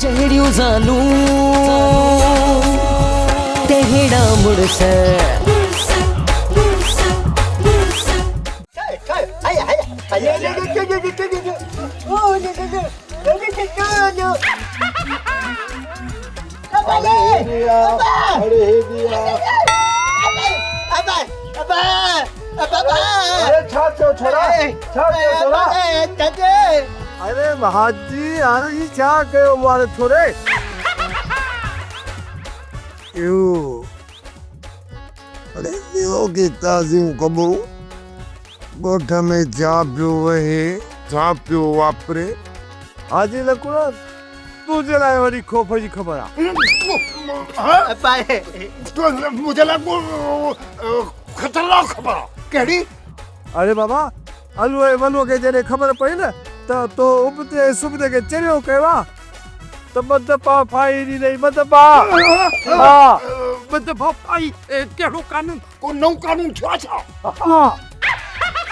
جهڙيون زالون تهڙا مڙس. ڇا ٿيو ڇورا ڇا ٿيو ڇورا اري حاجي هاڻي هي ڇا ڪيو مون ڇوري. اهو اڙي اهو ڪي تازيون خبرون ڳوٺ ۾ ڇا پيو وهي ڇا پيو واپري. حاجي لڪڻو تنهنجي لاء وڏي خوف جي خبر آ. منهنجي لاء خطرناڪ خبر آ. ڪهڙي؟ اڙي بابا الو ۽ ولو کي جڏهن خبر پئي نه ته تو ابتي ۽ سبتي کي چريو ڪيو آ ته ٻه دفعا ڦاهي ڏيندئي ٻه دفعا. ها. ٻه دفعا ڦاهي ڪهڙو قانون؟ ڪو نئون قانون ٿيو آ ڇا؟ ها.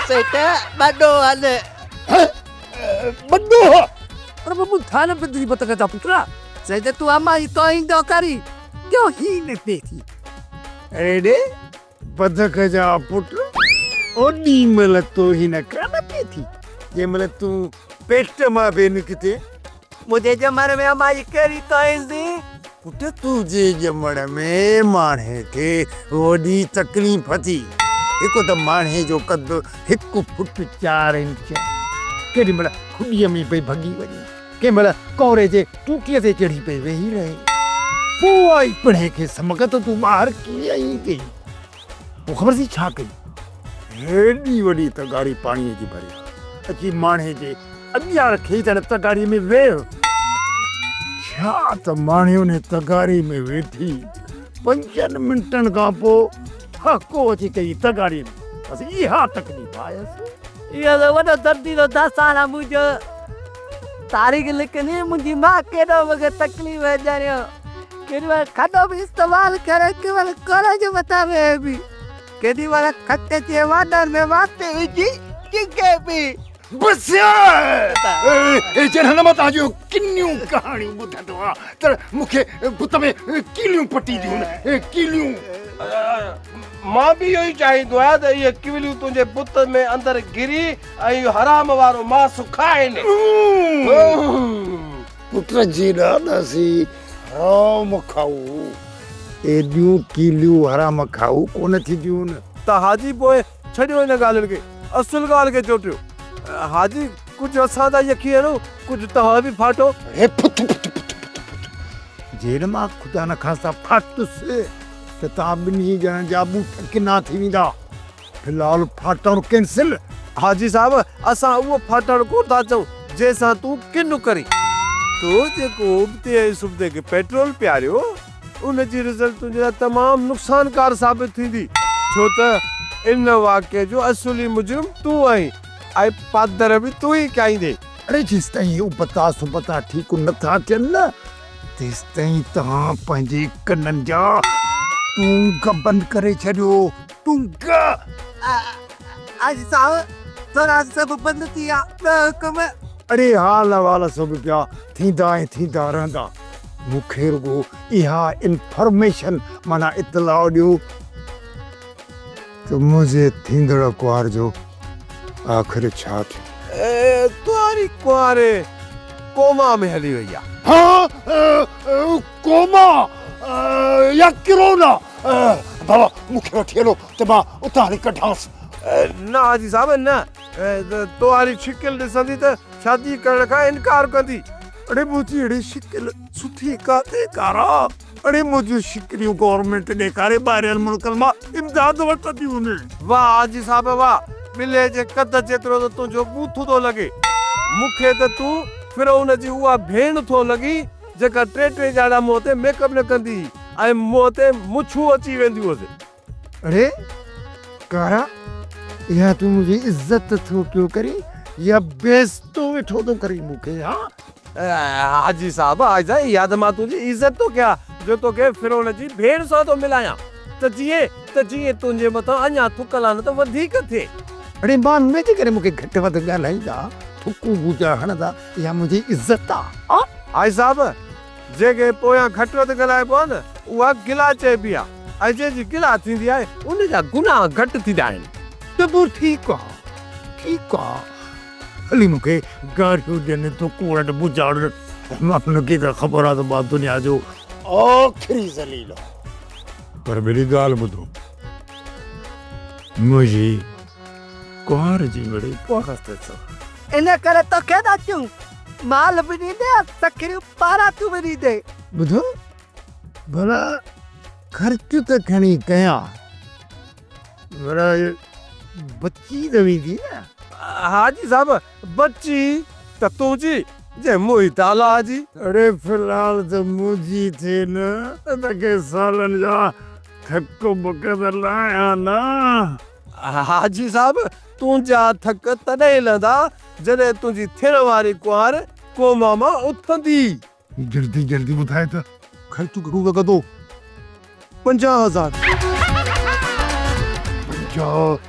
سيٺ ٻڏو هل. ٻڏو هل. پر بابو ٿا نه پتري بتڪ جا پٽ. سيٺ تون امان جي توهين ٿو ڪرين ڪيو هي نه پئي ٿي. اڙي ڙي بدڪ جا پٽ اوڏي مهل توهين ڪانه پئي ٿي جنهن مهل تون پيٽ مان پئي نڪتين. منهنجي ڄمڻ ۾ امان جي ڪهڙي توهين ٿي. پٽ تنهنجي ڄمڻ ۾ ماڻهي کي وڏي تڪليف ٿي. هڪ ته ماڻهي جو قد هڪ فٽ چار انچ آهي. ڪيڏي مهل کڏيء ۾ پئي ڀڳي وڃي، ڪنهن مهل ڪوري جي ٽوٽيء تي چڙهي پئي ويهي رهي. پوء آئي پڻهين کي سمڪ ته تون ٻاهر ڪيئن ايندين. پوء خبر اٿئي ڇا ڪئي؟ هيڏي وڏي تغاري پاڻيء جي ڀري اچي ماڻهي جي اڳيان رکيئي ته هن تغاري ۾ ويهه. ڇا ته ماڻهي انهي تغاري ۾ ويٺي. پنجن منٽن کان پوء ڦهڪو اچي ڪئي تغاري ۾. بس اها تڪليف آيس. اهو ته وڏو درديلو داستان آ منهنجو. تاريخ لکندي منهنجي ماء ڪيڏو مون کي تڪليف ڏياريو. ڪيڏي مهل کڏو به استعمال ڪري ڪيڏي مهل ڪوري جي مٿان ويهي به. ڪيڏي مهل کٽ جي وانڍن ۾ وات وجهي چگهي به. بس يار جڏهن نه مان توهان جون ڪنيون ڪهاڻيون ٻڌندو آهيان ته مون کي بت ۾ ڪيليون پٽينديون آهن ڪيليون. مان به اهو ئي چاهيندو آهيان ته اهي ڪيليون تنهنجي بت ۾ اندر گري ۽ اهو حرام وارو ماس کائن. پٽ جيڏا ڏسي حرام کائو ايڏيون ڪيليون حرام کائو ڪونه ٿينديون. ته حاجي پوء ڇڏيو ان ڳالهين کي، اصل ڳالهه کي چوٽيو. حاجي ڪجهه اسان تان يکي هڻو، ڪجهه توهان به ڦاٽو. اڙي ڦٿ ڦٿ ڦٿ ڦٿ ڦٿ، جيڏ مان خدا نخواسته ڦاٽس ته توهان ٻنهي ڄڻن جا ٻوٽ ڪنا ٿي ويندا. في الحال ڦاٽڻ ڪينسل. حاجي صاحب اسان اهو ڦاٽڻ ڪونه ٿا چئون جنهن سان تون ڪن ڪرين. تو جيڪو ابتي ۽ سبتي کي پيٽرول پياريو ان جي رزلٽ تنهنجي لاء تمام نقصانڪار ثابت ٿيندي ڇو ته ان واقعي جو اصلي مجرم تون آهين ۽ پادر به تون ئي کائيندين. اڙي جيستائين هي ابتا سبتا ٺيڪ نه ٿا ٿين نه تيستائين توهان پنهنجي ڪنن جا ٽونگ بند ڪري ڇڏيو. ٽونگ! حاجي صاحب ٿورا سڀ بند ٿي ويا ٻيو حڪم. اڙي حال احوال سڀ پيا ٿيندا ۽ ٿيندا رهندا. مون کي رڳو اها انفارميشن معنيٰ اطلاع ڏيو ته منهنجي ٿيندڙ ڪنوار جو آخر ڇا ٿيو؟ تنهاري ڪنوار ڪوما ۾ هلي وئي آ. ها ڪوما يا ڪرونا. بابا مون کي وٺي هلو ته مان اتان هلي ڪڍانس. نه حاجي صاحب نه، توهاري شڪل ڏسندي ته شادي ڪرڻ کان انڪار ڪندي. اڙي منهنجي اهڙي شڪل سٺي ڪاٿي ڪارا. اڙي منهنجون شڪليون گورنمينٽ ڏيکاري ٻاهرين ملڪن مان امداد وٺنديون آهن. واهه حاجي صاحب واهه، ٻلي جي قد جيترو ته تنهنجو ٻوٿ ٿو لڳي. مون کي ته تون فرعون جي اها ڀيڻ ٿو لڳين جيڪا ٽي ٽي ڄاڙا منهن تي ميڪ اپ نه ڪندي هئي ۽ منهن تي مڇون اچي وينديون هئس. اڙي ڪارا، اها تون منهنجي عزت ٿو پيو ڪرين يا بيعزتو ويٺو ٿو ڪرين مون کي ها؟ حاجي صاحب، حاجي صاحب اها ته مان تنهنجي عزت ٿو ڪيان جو توکي فرعون جي ڀيڻ سان ٿو ملايان ته جيئن ته جيئن تنهنجي مٿان اڃا ٿڪ لعنت وڌيڪ ٿئي. اڙي مان نه جي ڪري مون کي گهٽ وڌ ڳالهائيندا، ٿڪون بوچا هڻندا، اها منهنجي عزت آ. حاجي صاحب، جنهن کي پويان گهٽ وڌ ڳالهائبو آهي نه، اها گلا چئبي آهي ۽ جنهن جي گلا ٿيندي آهي، ان جا گناهه گهٽ ٿيندا آهن. ته پوء ٺيڪ آ، ٺيڪ آ. هلي مون کي گاريون ڏين، تون ڪوڙ ٻجاڙ. مان کي ته خبر آ ته مان دنيا جو آخري ذليل آهيان. پر ميري ڳالهه ٻڌو، منهنجي ڪنوار جي مڙئي پارت اٿو. ان ڪري توکي ٿا چئون، مال به ڏيندي ۽ سکريون پاراتون به ڏيندي. ٻڌو، ڀلا خرچ ته کڻي ڪيان، پر بچي ته ويندي نه. حاجي صاحب، بچي ته تنهنجي، جنهن موهي ته الله جي. اڙي في الحال ته منهنجي ٿئي نه، ته توکي سالن جا ٿڪ ٻڪ ته لاهيان نه. حاجي صاحب، تنهنجا ٿڪ تڏهن لهندا، جڏهن تنهنجي ٿيڻ واري ڪنوار ڪوما مان اٿندي. جلدي جلدي ٻڌاء ته خرچ گهڻو لڳندو؟ 50,000. 50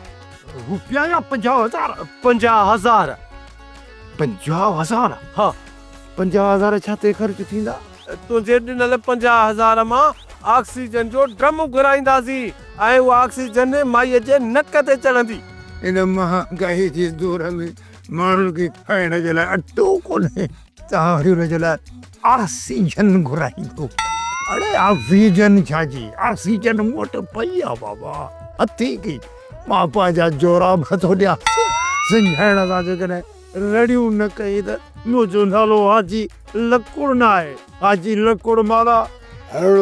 روپيا يا 50,000؟ 50,000. 50,000؟ ها. 50,000 ڇا تي خرچ ٿيندا؟ تنهنجي ڏنل 50,000 مان آڪسيجن جو ڊرم گهرائينداسين ۽ اها آڪسيجن مائيء جي نڪ تي چڙهندي. هن مهانگائي جي دور ۾ ماڻهن کي کائڻ جي لاء اٽو ڪونهي. توهان وري ان جي لاء آڪسيجن گهرائيندو. اڙي آڪسيجن ڇا جي؟ آڪسيجن مون وٽ پئي آ بابا، هٿيڪي. مان پنهنجا جوراب ٿو ڏيانس. سنجهائڻ سان جيڪڏهن رڙيون نه ڪئي ته منهنجو نالو حاجي لڪڙ ناهي. حاجي لڪڙ معنيٰ هڙ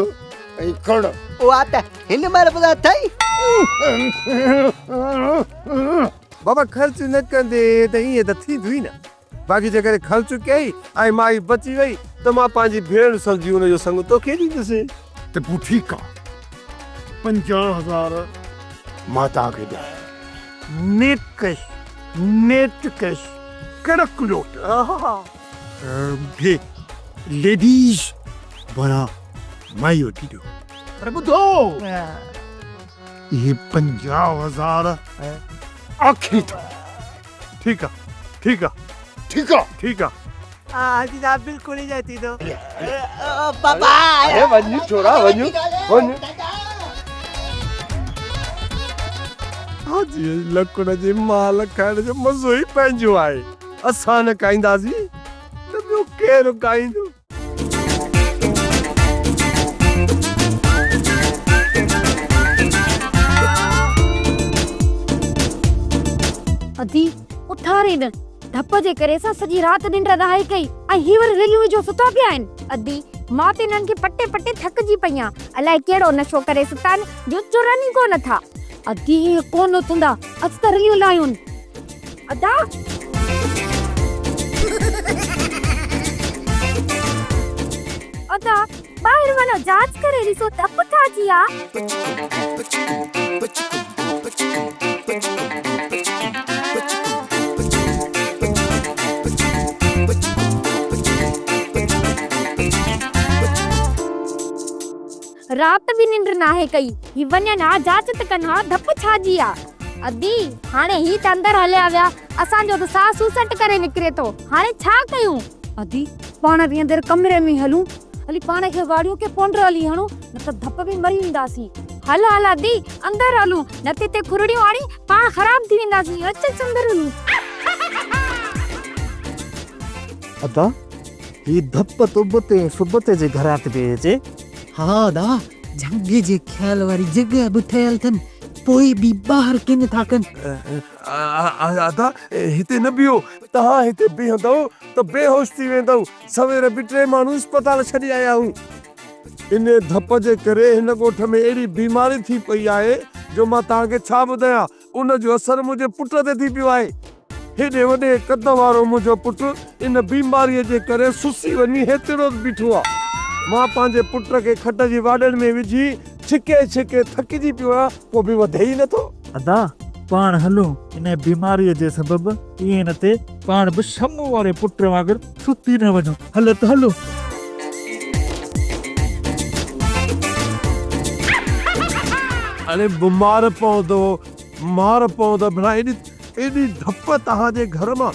۽ کڙ. اها ته هن مهل به اٿئي. بابا خرچ نه ڪندي ته ائين ته ٿيندو ئي نه. باقي جيڪڏهن خرچ ڪيئي ۽ مائي بچي وئي ته مان پنهنجي ڀيڻ سمجهي ان جو سڱ توکي ڏيندس. ته پوء ٺيڪ آ، 50,000 مان توهان کي ڏيان ٿو. نيٽ ڪيش، نيٽ ڪيش، ڪڙڪ لوٽ. ليڊيز معنيٰ مائي وٺي ڏيو. پر ٻڌو، اهي 50,000 آخري اٿو. ٺيڪ آ ٺيڪ آ ٺيڪ آ ٺيڪ آ. ها حاجي صاحب بلڪل ائين ٿيندو. بابا اڙي وڃ ڇورا وڃ وڃ. حاجي لڪڙ جي مال کائڻ جو مزو ئي پنهنجو آهي. اسان نه کائينداسين ته ٻيو ڪير کائيندو. ادي اٿارين ڌپ جي ڪري اسان سڄي رات ننڊ ناهي ڪئي ۽ هي وري رليون وجهو ستا پيا آهن. ادي مان ته انهن کي پٽي پٽي ٿڪجي پئي آهيان. الائي ڪهڙو نشو ڪري ستا آهن جو چرن ئي ڪونه ٿا. ادي ائين ڪونه اٿندا اچ ته رليون لاهيون. ادا! ادا ٻاهر وڃو جاچ ڪري ڏسو ڌپ ڇا جي آ. رات به ننڊ ناهي ڪئي. هي وڃن ها جاچ ته ڪن ها ڌپ ڇا جي آ. ادي هاڻي هي ته اندر هليا ويا اسان جو ته ساهه سوسٽ ڪري نڪري ٿو هاڻي ڇا ڪيون. ادي پاڻ به اندر ڪمري ۾ هلون هلي پاڻ کي واڙيون ڪي پونڊر هلي هڻون نه ته ڌپ ۾ مري وينداسين. هل هل ادي اندر هلون نه ته هتي کرڙيون آڻي پاڻ خراب ٿي وينداسين اچ اچ اندر هلون. ادا هي ڌپ ته ابتي ۽ سبتي جي گهران ٿي پئي اچي. ها ادا جهنگ جي خيال واري جڳهه به ٺهيل اٿن پوء به ٻاهر ڪين ٿا ڪن. ادا هتي نه بيهو، توهان هتي بيهندؤ ته بيهوش ٿي ويندؤ، سوير به ٽي ماڻهو اسپتال ڇڏي آيا آهيون. انهيء ڌپ جي ڪري هن ڳوٺ ۾ اهڙي بيماري ٿي پئي آهي جو مان توهان کي ڇا ٻڌايان، ان جو اثر منهنجي پٽ تي ٿي پيو آهي. هيڏي وڏي قد وارو منهنجو پٽ ان بيماريء جي ڪري سسي وڃي هيتڙو بيٺو آ. مان پنهنجي پٽ کي کٽ جي واڏن ۾ وجهي ڇڪي ڇڪي ٿڪجي پيو آهيان، پوء به وڌي ئي نٿو. ادا، پاڻ هلون، انهيء بيماريء جي سبب ائين نه ٿئي، پاڻ به شمو واري پٽ وانگر ستي نه وڃون. هل ته هلون. اڙي بمار پوندو، مار پوندو ڀلا ايڏي ايڏي ڌپ توهان جي گهر مان.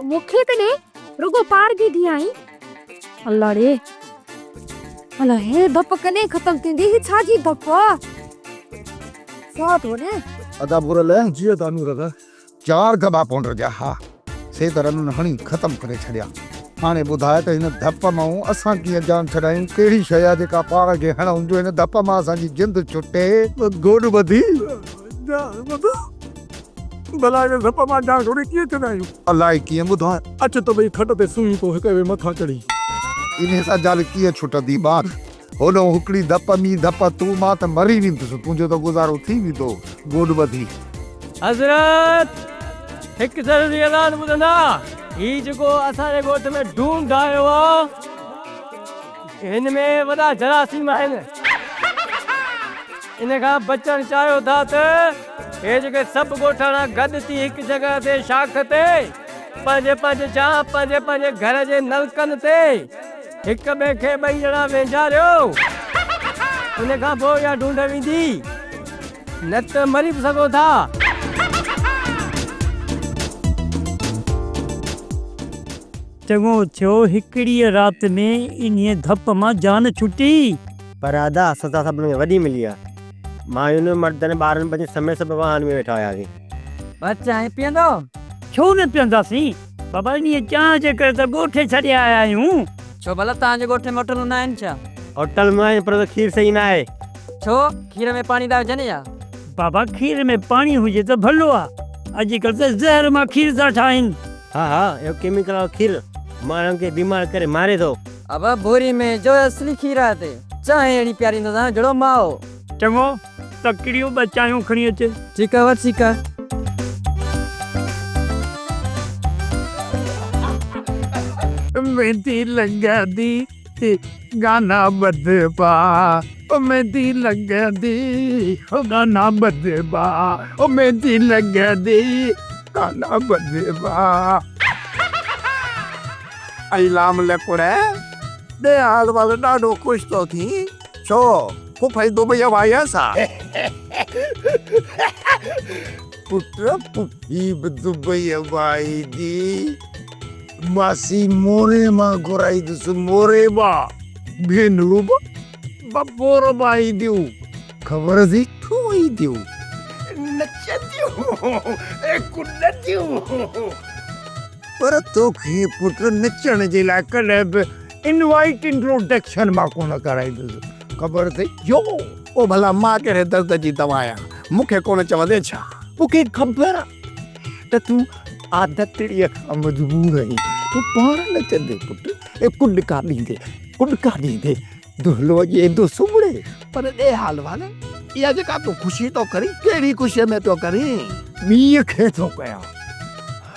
مون کي ته ڏي. رڳو پاڻ جي ڌيء آهين. الله ڙي. الا هي ڌپ ڪڏهن ختم ٿيندي؟ هي ڇا جي ڌپ آ؟ ساهه ٿو وڃي. ادا ڀورل. جي ادا نور ادا. چار گڀا پونڊر جا ها، سي ته رنن هڻي ختم ڪري ڇڏيا. هاڻي ٻڌاء ته هن ڌپ مئون اسان ڪيئن جان ڇڏايون؟ ڪهڙي شيء آ جيڪا پاڻ کي هڻون جو هن ڌپ مان اسان جي جند ڇٽي؟ گوڏ ٻڌي جان ٻڌ، ڀلا هن ڌپ مان جان ڇوڙي ڪيئن ڇڏايون؟ الائي ڪيئن ٻڌاء. اچ ته ٻئي کٽ تي سمهي پئون هڪ ٻئي مٿان چڙهي. انهيء سان جان ڪيئن ڇٽندي مان؟ هوڏهون هڪڙي ڌپ ٻي ڌپ تون مان ته مري ويندس تنهنجو ته گذارو ٿي ويندو گوڏ ٻڌي. حضرت! هڪ ضروري اعلان ٻڌندا؟ هي جيڪو اسان جي ڳوٺ ۾ ڍونڍ آيو آ، هن ۾ وڏا جراثيم آهن. ان کان بچڻ چاهيو ٿا ته هي جيڪي سڀ ڳوٺاڻا گڏ ٿي هڪ جڳهه تي شاخ تي پنهنجي پنهنجي جان پنهنجي پنهنجي گهر جي نلڪن تي هڪ ٻئي کي ٻئي ڄڻا وينجهاريو. ان کان پوء اها ڍونڍ ويندي. نه ته مري به سگهو ٿا. چڱو ٿيو هڪڙيء رات ۾ انهيء ڌپ مان جان ڇٽي. پر ادا سزا سڀني کي وڏي ملي آ. ماين، مردن، ٻارن ٻچن سميت سڀ واهن ۾ ويٺا هياسين. ٻه چانهه پيئندؤ؟ ڇو نه پيئنداسين؟ بابا انهيء چانهه جي ڪري ته ڳوٺ ڇڏي آيا آهيون. ڇو ڀلا توهان جي ڳوٺ ۾ هوٽلون نه آهن ڇا؟ هوٽلون آهن پر کير صحيح نه آهي. ڇو؟ کير ۾ پاڻي ٿا وجهن يا؟ بابا کير ۾ پاڻي هجي ته ڀلو آ. اڄڪلهه ته زهر مان کير ٿا ٺاهين. ها ها اهو ڪيميڪل وارو کير ماڻهن کي بيمار ڪري ماري ٿو. ابا ڀوري ۾ جو اصلي کير آهي تي چانهه اهڙي پياريندوسانء جهڙو مائو. چڱو تڪڙيون ٻه چانهيون کڻي اچ. ٺيڪ آ وٺ ٺيڪ آ. ميندي لڳندي گانا ٻڌبا او ميندي لڳندي گانا ٻڌبا او ميندي لڳندي گانا ٻڌبا. اي لام لڪڙ ڏي حال وال ڏاڍو خوش ٿو ٿين ڇو پڦي دبئيء مان آئي ڇا؟ پٽ پڦي به دبئيء مان ايندي. ماسي موري مان گهرائيندس موري مان. ڀينرون به بپور مان اينديون. خبر اٿئي ڇو اينديون؟ نچنديون ۽ ڪڏنديون. پر توکي پٽ نچڻ جي لاء ڪڏهن به انوائيٽ انٽروڊڪشن مان ڪونه ڪرائيندس. خبر اٿئي ڇو؟ او ڀلا مان ڪهڙي درد جي دوا آهيان، مون کي ڪونه چوندين ڇا؟ مون کي خبر آ ته تون عادتڙيء کان مجبور آهين. تون پاڻ نچندين پٽ ۽ ڪڏڪا ڏيندين، ڪڏڪا ڏيندين. دهلو اڄ ايندو سومڙي. پر ڏي حال وال، اها جيڪا تون خوشي ٿو ڪرين، ڪهڙي خوشيء ۾ پيو ڪرين؟ ٻيء کي ٿو ڪيان.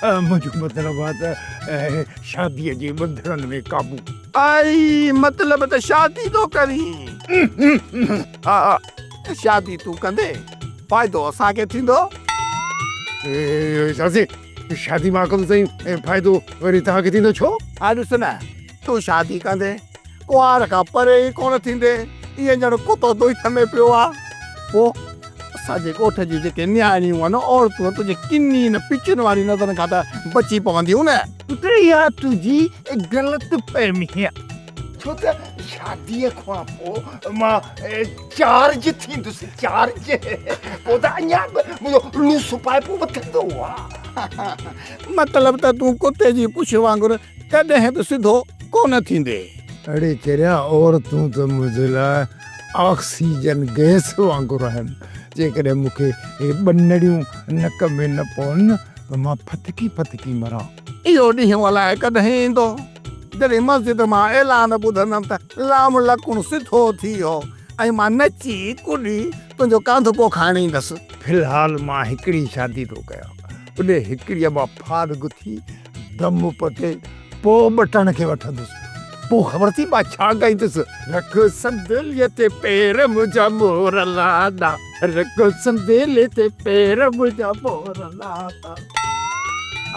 منهنجو مطلب آ ته شاديء جي ٻنڌڻن ۾ قابو. ائي مطلب ته شادي ٿو ڪرين. ها ها شادي تون ڪندين، فائدو اسان کي ٿيندو. چاچي شادي مان ڪندس ۽ فائدو وري توهان کي ٿيندو ڇو؟ ها ڏس نه تون شادي ڪندين، ڪنوار کان پري ئي ڪونه ٿيندين، ائين ڄڻ ڪتو دوئيء ۾ پيو آ. پوء اسان جي ڳوٺ جون جيڪي نياڻيون آهن، عورتون، تنهنجي ڪنين پچن واري نظرن کان ته بچي پونديون نه. پٽ اها تنهنجي غلط فهمي آ. ڇو ته شاديء کان پوء مان چارج ٿيندس، چارج. پوء ته اڃا به منهنجو لوس پائپو وڌندو آ. مطلب ته تون ڪتي جي پڇ وانگر ڪڏهن به سڌو ڪونه ٿيندي. اڙي چريا عورتون ته منهنجي لاء آڪسيجن گئس وانگر آهن. جيڪڏهن مون کي اهي ٻه نڙيون نڪ ۾ نه پون ته مان ڦٿڪي ڦٿڪي مران. اهو ڏينهن الائي ڪڏهن ايندو، جڏهن مسجد مان اعلان ٻڌندم ته لام لڪڻ سڌو ٿي ويو ۽ مان نچي ڪڏي تنهنجو ڪانڌپو کائڻ ايندس. في الحال مان هڪڙي شادي ٿو ڪيان. انهيء هڪڙيء مان فارغ ٿي دم پٽي پوء ٻٽڻ کي وٺندس. پوء خبر اٿئي مان ڇا ڳائيندس؟ رک صندليء تي پير منهنجا مور لاڏا، رک صندليء تي پير منهنجا مور لاڏا.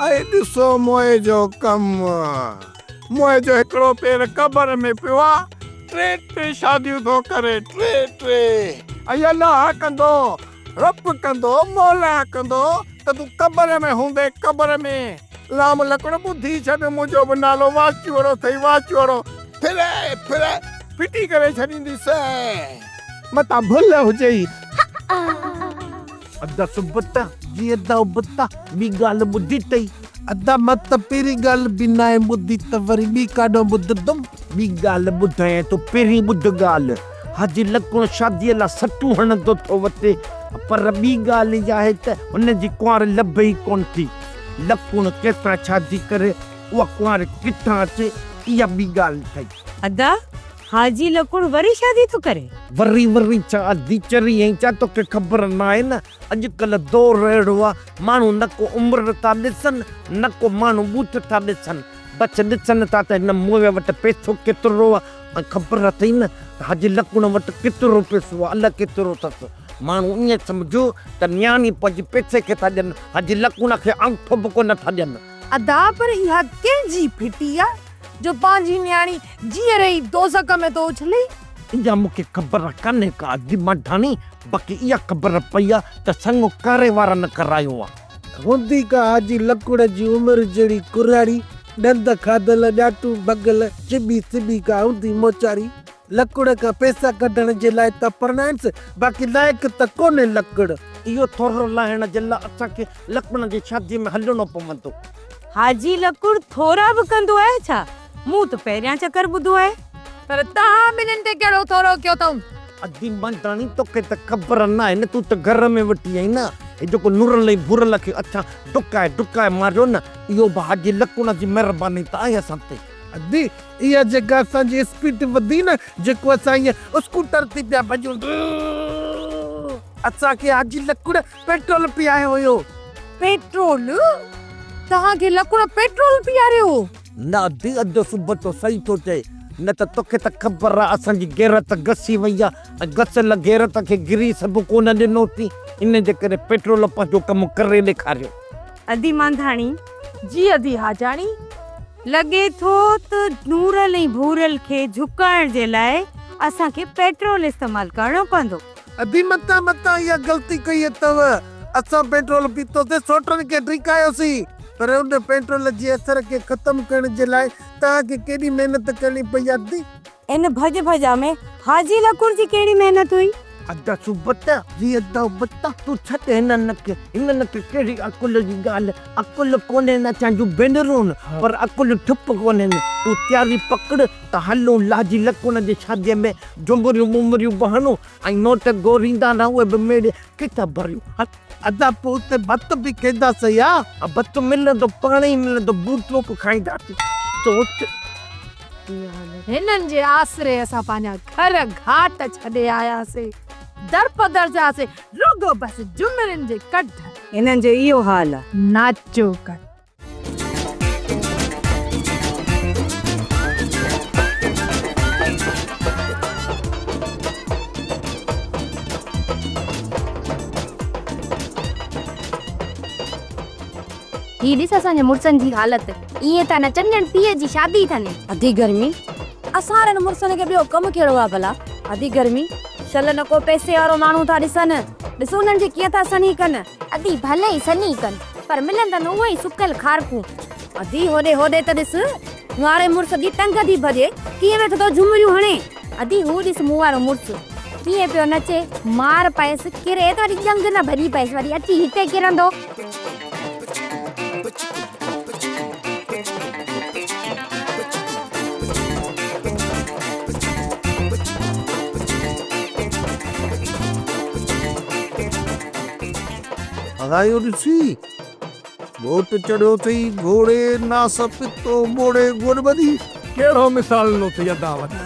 اي ڏسو موئي جو ڪم، موئي جو هڪڙو پير قبر ۾ پيو آ، ٽي ٽي شاديون ٿو ڪري، ٽي ٽي. اي الله ڪندو، رب ڪندو، مولا ڪندو ته تون قبر ۾ هوندين، قبر ۾. لام لڪڻ ٻڌي ڇڏ، منهنجو به نالو واچوڙو اٿئي، واچوڙو. ڦري ڦري ڦٽي ڪري ڇڏينديسين. متان ڀل هجئي. ادا سبتا، جي ادا ابتا، ٻي ڳالهه ٻڌي اٿئي؟ ادا مان ته پهرين ڳالهه به ناهي ٻڌي ته وري ٻي ڪاڏهون ٻڌندم؟ ٻي ڳالهه ٻڌايان ٿو، پهرين ٻڌ ڳالهه. حاجي لڪڻ شاديء لاء سٽون هڻندو ٿو وتي، پر ٻي ڳالهه اها آهي ته هن جي ڪنوار لڀي ئي ڪونه ٿي. لڪڻ ڪنهن سان شادي ڪري، اها ڪنوار ڪٿان اچي، اها ٻي ڳالهه اٿئي. ادا، حاجي لڪڻ وري شادي ٿو ڪري؟ وري وري ڇا ادي چري ائين ڇا توکي خبر ناهي نه اڄڪلهه دور اهڙو آ ماڻهو نه ڪو عمر ٿا ڏسن نه ڪو ماڻهو ٻوٿ ٿا ڏسن بس ڏسن ٿا ته هن موئي وٽ پئسو ڪيترو آ ۽ خبر اٿئي نه ته حاجي لڪڻ وٽ ڪيترو پئسو آ الئه ڪيترو اٿس ماڻهو ائين سمجهو ته نياڻي پنهنجي پئسي کي ٿا ڏين حاجي لڪڻ کي آڱٺو به ڪونه ٿا ڏين. ادا پر اها ڪنهن جي ڦٽي آ جو پنهنجي نياڻي جيئري ئي دوزخ ۾ ٿو اڇلي. اها مون کي خبر ڪانهي ڪا ادي مانڌاڻي، باقي اها خبر پئي آ ته سڱ ڪاري وارن ڪرايو آ. هوندي ڪا حاجي لڪڙ جي عمر جهڙي ڪراڙي، ڏند کاڌل، ڏاٽون ڀڳل، چٻي سٻي ڪا هوندي موچاري. لڪڙ کان پئسا ڪڍڻ جي لاء ته پرڻائينس، باقي لائق ته ڪونهي لڪڙ. اهو ٿورو لاهڻ جي لاء اسان کي لڪڙ جي شاديء ۾ هلڻو پوندو. حاجي لڪڙ ٿورا به ڪندو آهي ڇا؟ مون ته پهريان چڪر ٻڌو آهي. پر توهان ٻنهين تي ڪهڙو ٿورو ڪيو اٿئون؟ ادي منداڻي توکي ته خبر ناهي نه تون ته گهر ۾ ويٺي آهين نه. هي جيڪو نورل ۽ ڀورل کي اسان ڊڪائي ڊڪائي ماريو نه اهو به حاجي لڪڙ جي مهرباني ته آهي اسان تي. ادي اها جيڪا اسان جي اسپيڊ وڌي نه جيڪو اسان ائين اسڪوٽر ٿي پيا ڀڄون اسان کي حاجي لڪڙ پيٽرول پياريو هيو. پيٽرول؟ توهان کي لڪڙ پيٽرول پياريو هو؟ نه ادي ادو سبتو صحيح ٿو چئي نه ته توکي ته خبر آ اسان جي غيرت گسي وئي آ ۽ گسيل غيرت کي گريس به ڪونه ڏنوسين ان جي ڪري پيٽرول پنهنجو ڪم ڪري ڏيکاريو. ادي مانڌاڻي. جي ادي حاجاڻي. لڳي ٿو ته نورل ۽ ڀورل کي جهڪائڻ جي لاء اسان کي پيٽرول استعمال ڪرڻو پوندو. ادي متان متان اها غلطي ڪئي اٿو. اسان پيٽرول پيتوسين سوٽن کي ڊيڪايوسين پر ان پيٽرول جي اثر کي ختم ڪرڻ جي لاء توهان کي ڪيڏي محنت ڪرڻي پئي ادي. ان ڀڄ ڀڄا ۾ حاجي لڪڙ جي ڪهڙي محنت هئي؟ ادا سبت، جي ادا ابتا، تون ڇڏ هنن کي، هنن کي ڪهڙي عقل جي ڳالهه، عقل ڪونهين اسان جون ڀينرون، پر عقل ٺپ ڪونهين، تون تياري پڪڙ ته هلون لاجي لڪڻ جي شاديء ۾ جهمريون ٻمريون به هڻون ۽ نوٽ گوريندا نه اهي به ميڙي کيسا ڀريون، هل. ادا پوء اتي ڀت به کينداسين ها؟ ها ڀت ملندو، پاڻ ئي ملندو، بوتو به کائينداسين، سوچ. هنن جي آسري اسان پنهنجا گهر گهاٽ ڇڏي آياسين، درپدر ٿياسين، رڳو بس جمرين جي ڪڍ. هنن جو اهو حال آ. ناچو ڪڍ. هي ڏس اسان جي مڙسن جي حالت. ائين ٿا نچن ڄڻ پيء جي شادي اٿن. اڌي گرمي، اسان وارن مڙسن کي ٻيو ڪم ڪهڙو آ ڀلا؟ اڌي گرمي، شل نه ڪو پئسي وارو ماڻهو ٿا ڏسن. ڏس انهن جي ڪيئن ٿا سنهي ڪن. ادي ڀلي ئي سنهي ڪن، پر ملندن اهي ئي سڪل کارڪون. ادي هوڏي هوڏي ته ڏس، مون واري مڙس جي ٽنگ ٿي ڀڄي، ڪيئن ويٺو ٿو جهمريون هڻي. ادي هو ڏس مون وارو مڙس، ڪيئن پيو نچي، مار پئيس، ڪري ته وري ڄنگهه نه ڀڄي پئيس، وري اچي هتي ڪرندو. اگهايو ڏسي، گهوٽ چڙهيو اٿئي گهوڙي، ناس پتو موڙي گوڏ ٻڌي. ڪهڙو مثال ڏنو اٿئي ادا وڏا.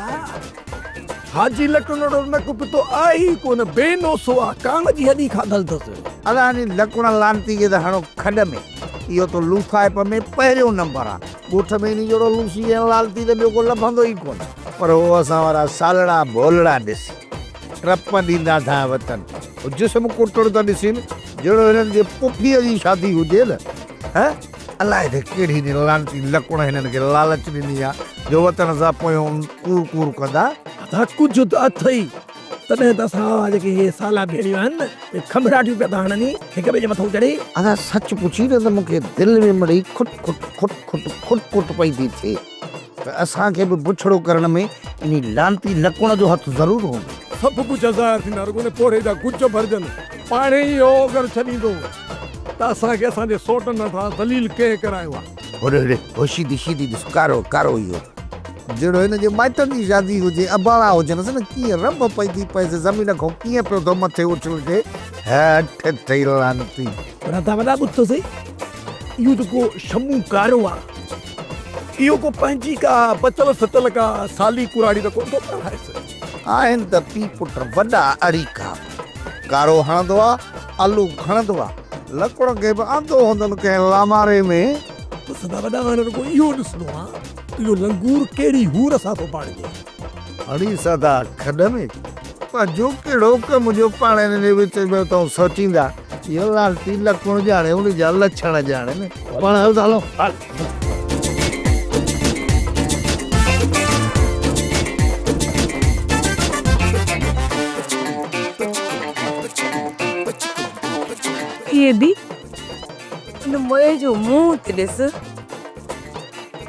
حاجي لڪڻڙو نڪ پتو آهي ئي ڪونه، بي نوسو آ، ڪانگ جي هڏي کاڌل اٿس. ادا هني لڪڻ لعنتي کي ته هڻو کڏ ۾، اهو ته لوسائپ ۾ پهريون نمبر آ. ڳوٺ ۾ انهي جهڙو لوسي ۽ لالتي ته ٻيو ڪو لڀندو ئي ڪونه. پر هو اسان وارا سالڙا ڀولڙا ڏس، ٽپ ڏيندا ٿا وتن. هو جسم ڪٽڻ ته ڏسين، جهڙو هنن جي پڦيء جي شادي هجي نه. هه، الائي ته ڪهڙي انهي لعنتي لڪڻ هنن کي لالچ ڏني آ، جو وطن سان پويون ڪور ڪور ڪندا. ادا ڪجهه ته اٿئي. تڏهن ته اسان وارا جيڪي هي سالا ڀيڻيون آهن نه، اهي کنڀڙاٽيون پيا ٿا هڻن هڪ ٻئي جي مٿئون چڙهي. ادا سچ پڇين نه ته مون کي دل ۾ مڙئي کٽ کٽ کٽ کٽ کٽ کٽ پئي ٿي ٿئي ته اسان کي به بڇڙو ڪرڻ ۾ انهي لعنتي لڪڻ جو هٿ ضرور هوندو. سڀ ڪجهه ظاهر ٿيندا، رڳو ان پوڙهي جا گج ڀرجن. پاڻهي ئي اهو اوگهڙ ڇڏيندو ته اسان کي اسان جي سوٽن هٿان ذليل ڪنهن ڪرايو آهي. هوڏي هوڏي هو شيدي شيدي ڏس ڪارو ڪارو اهو ته. جهڙو هن جي مائٽن جي شادي هجي، اباڻا هجنس نه ڪيئن رنڀ پئي ٿي پئيس، زمين کان ڪيئن پيو ٿو مٿي اڇلجي، هٺ ٿئي لعنتي. پر ادا وڏا ٻڌ ته سهي، اهو جيڪو شمون ڪارو آ، اهو ڪو پنهنجي ڪا بچل سچل ڪا سالي ڪراڙي ته ڪونه ٿو پرڻائيس. آهن ته پيء پٽ وڏا اڙيڪا. ڪارو هڻندو آ، آلو کڻندو آ. لڪڙ کي به آندو هوندن ڪنهن لاماري ۾. بس ادا وڏا هاڻي رڳو اهو ڏسڻو آ ته اهو لنگور ڪهڙي حور سان ٿو پاڻجي. اڙي سدا کڏ ۾ پنهنجو ڪهڙو ڪم جو پاڻ هن جي وچ ۾ اتان سوچيندا. اهو لالٽي لڪڻ ڄاڻي ان جا لڇڻ ڄاڻي نه. پاڻ هل ته هلون. هل. ادي ان موئي جو منهن ته ڏس،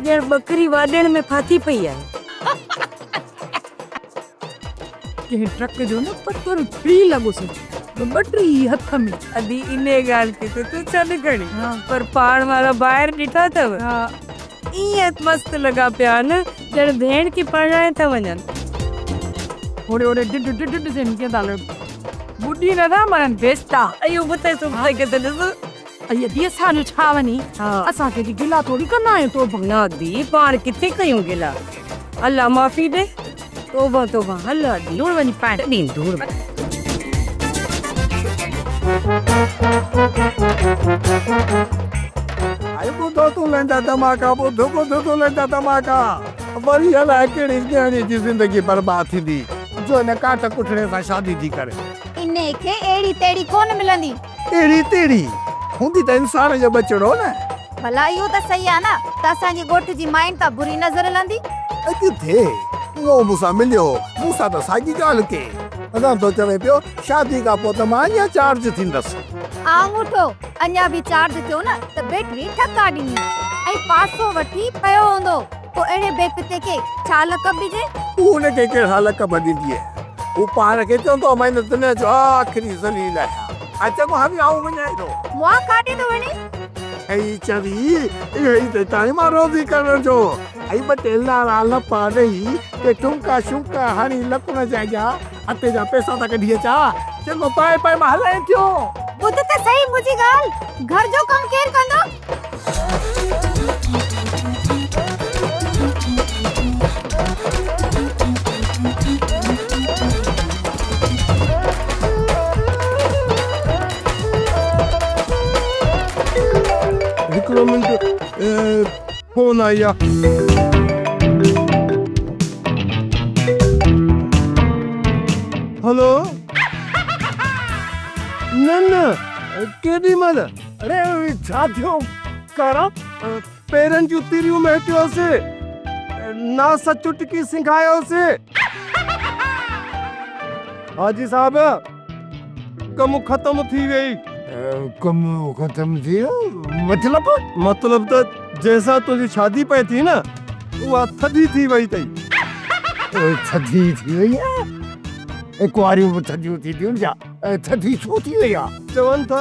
ڄڻ ٻڪري واڏڻ ۾ ڦاٿي پئي آهي. ڪنهن ٽرڪ جو نه پٿر ٿڙي لڳس، ٻه ٽي هٿ ۾. ادي انهيء ڳالهه کي ته تون ڇڏ کڻي، پر پاڻ وارا ڀائر ڏٺا اٿو؟ ائين مست لڳا پيا آهن، ڄڻ ڀيڻ کي پرڻائي ٿا وڃن. هوڏي هوڏي ڊڍ ڊڍ ڏسين ڪيئن ٿا لڙن. ٻڏي نه ٿا مرن بيستا. اهو ٻڌي سڀاڻي کي ته ڏس. ائي ادي اسان جو ڇا وڃي، اسان ڪنهن جي گلا ٿوري ڪندا آهيون توبه. نه ادي پاڻ ڪٿي ڪيون گلا. الله معافي ڏي. توبه توبه هل ادي. ڌوڙ وڃي پائڻ. ڏين ڌوڙ. ائي ٻڌو تون ليندا ڌماڪا ٻڌ ٻڌ تون ليندا ڌماڪا وري الائي ڪهڙي نياڻي جي زندگي برباد ٿيندي جو هن ڪاٺ ڪٺڙي سان شادي ٿي ڪري. انهي کي اهڙي تهڙي ڪونه ملندي. اهڙي تهڙي هوندي ته انسان جو ٻچڙو نه. ڀلا اهو ته صحيح آ نه ته اسان جي ڳوٺ جي ماين تان بري نظر هلندي. اڄ ٿئي اهو مون سان مليو هو، مون سان ته ساڳي ڳالهه ڪئي. اڳان ٿو چوي پيو شادي کان پوء ته مان اڃا چارج ٿيندس. آڱوٺو اڃا به چارج ٿيو نه ته بيٽري ٺڪا ڏني ۽ پاسو وٺي پيو هوندو. پوء اهڙي بي پتي کي ڇا لقب ڏجي؟ تون هن کي ڪهڙا لقب ڏيندينء؟ هو پاڻ کي چوندو آهي مان هن دنيا جو آخري ذليل آهيان. ۽ چڱو هاڻي آئون وڃان ٿو. مئا ڪاڏي ٿو وڃين؟ ائين چوي، اهو ئي ته ٽائيم آ روزي ڪرڻ جو. ۽ ٻه ٽي لارا لپا ڏئي، ڪي ٺمڪا شمڪا هڻي لڪڻ جا اڳيان اٽي جا پئسا ته ڪڍي اچان. چڱو پائي پائي مان هلائين ٿيو. ٻڌ ته سهي منهنجي ڳالهه، گهر جو ڪم ڪير ڪندو؟ هڪڙو منٽ فون آئي آ. هلو نه نه ڪيڏي مهل. اڙي ڇا ٿيو ڪارا پيرن جون تريون مهٽيوسي ناس چٽڪي سنگهايوسي. حاجي صاحب ڪم ختم ٿي ويئي. ڪم ختم ٿي ويو مطلب؟ مطلب ته جنهن سان تنهنجي شادي پئي ٿي نه اها ٿڌي ٿي وئي اٿئي. ٿڌي ٿي وئي آهي؟ ڪنواريون به ٿڌيون ٿينديون ڇا؟ ٿڌي ڇو ٿي وئي آ؟ چون ٿا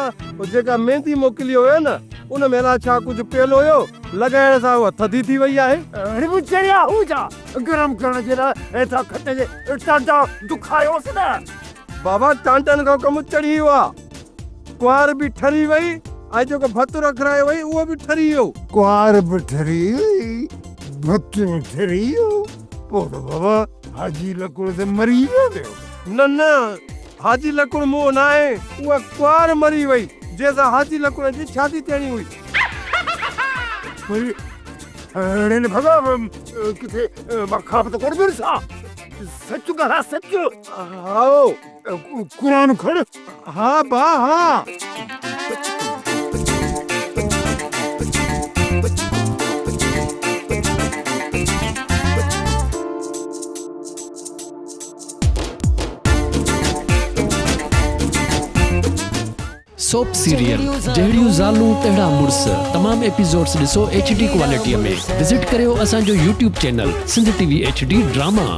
جيڪا ميندي موڪلي هيو نه ان ۾ الاء ڇا ڪجهه پيل هيو لڳائڻ سان اها ٿڌي ٿي وئي آهي. اڙي مون چريا هو ڇا گرم ڪرڻ جي لاء هيٺان کٽ جي ٽانڊا دکايوس نه. بابا ٽانڊن کان ڪم چڙهي ويو آ. ڪنوار به ٺري وئي ۽ جيڪو ڀت رکرايو هئي اهو به ٺري ويو. ڪنوار به ٺري وئي ڀت به ٺري ويو پوء ته بابا حاجي لڪڙ ته مري ويو. نه نه حاجي لڪڙ مئو ناهي، اها ڪنوار مري وئي، جنهن سان حاجي لڪڙ جي شادي ٿيڻي هئي. وري اڙي نه ڀڳا ڪٿي مان خواب ته ڪونه پيو ڏسان. سچ ڳالهاء سچ. هائو. قرآن کڻ. ها با ها. سوپ سيريل جهڙيون زالون تهڙا مڙس تمام ايپيسوڊز ڏسو ايڇ ڊي ڪوالٽي ۾ وزٽ ڪريو اسان جو YouTube channel Sindh T V H D drama.